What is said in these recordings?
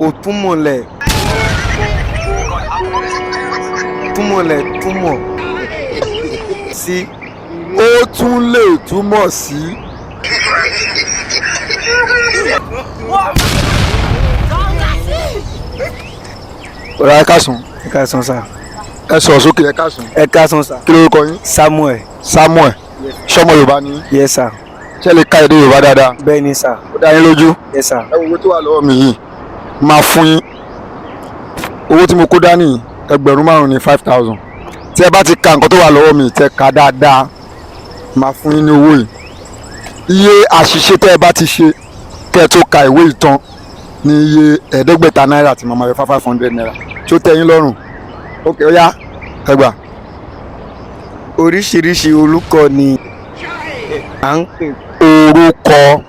Òtúmọ̀lẹ̀ túmọ̀lẹ̀ túmọ̀ sí. Ó tún lè túmọ̀ sí. Ọ̀rẹ́, ẹ káàsán. Ẹ káàsán sà. Ẹ sọ̀rọ̀ sókè, ẹ káàsán. Ẹ káàsán sà. Kí lórúkọ yín? Samuel. Samuel, ṣọmọ Yorùbá ni yín? Yes sir. Ṣé ẹ lè ka èdè Yorùbá dáadáa? Bẹ́ẹ̀ ni sà. Ó dá yín lójú? Yes sir. Ẹ wo owó tó wà lọ́wọ́ mi yìí, máa fún yín. Owó tí mo kó dání, 5,000 ní, 5,000. Tí ẹ bá ti ka nǹkan tó wà lọ́wọ́ mi, tẹ ka dáadáa, máa fún yín ní owó yìí. Iye àṣìṣe tẹ́ ẹ bá ti ṣe kẹ́ ẹ tó ka ìwé ìtàn ní iye 500 náírà tí màmá rẹ, ₦500, tí ó tẹ́ yín lọ́rùn. Ok, ó yá, ẹ gbà. Oríṣiríṣi orúkọ ni à ń pè. Orúkọ.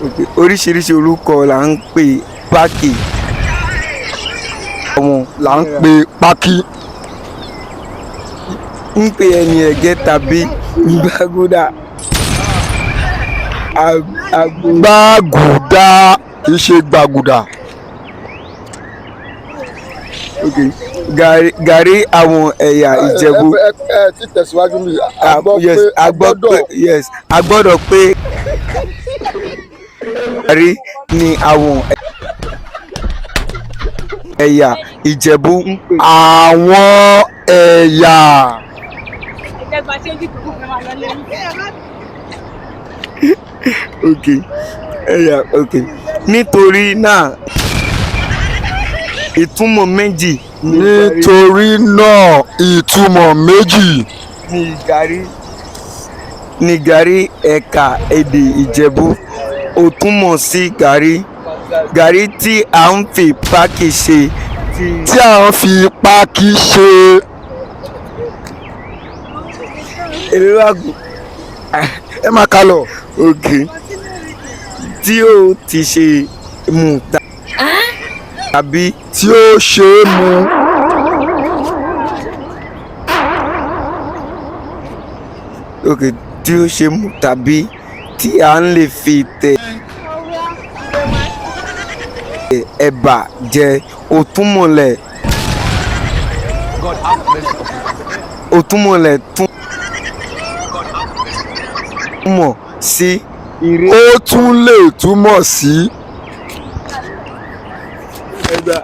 Ok, oríṣiríṣi orúkọ là ń pè páàkì àwọn Là ń pè pákí. Ń pè ẹni ẹ̀gẹ́ tàbí gbàgúdà àgbo. Gbàgùdà, kì í ṣe gbàgùdà. Ok, gàrí àwọn ẹ̀yà Ìjẹ̀bú. Ẹ ti tẹ̀síwájú mi. Ah, yes, a gbọ́ pé, yes, a gbọ́dọ̀ pé gàrí ni àwọn ẹ̀yà Ìjẹ̀bú ń pè. Àwọn ẹ̀yà. Ìjẹgbà tí ojú kò fẹ́ máa lọ lẹ́yìn. Ok, ẹ̀yà, ok. Nítorí náà, ìtumọ̀ méjì ni gàrí. Nítorí náà, ìtumọ̀ méjì. Ni gàrí ẹ̀ka èdè Ìjẹ̀bú. Ó túmọ̀ sí gàrí tí à ń fi pákí ṣe tí Tí à ń fi pákí ṣe. Èrè wà. Ẹ máa kà lọ. Ok, tí ó ti ṣe mú tàbí Tí ó ṣe é mu. Ok, tí ó ṣe mú tàbí tí à ń lè fi tẹ ẹ̀bà jẹ. Òtúmọ̀lẹ̀ túmọ̀ sí ìrè. Ó tún lè túmọ̀ sí. Ẹgbà.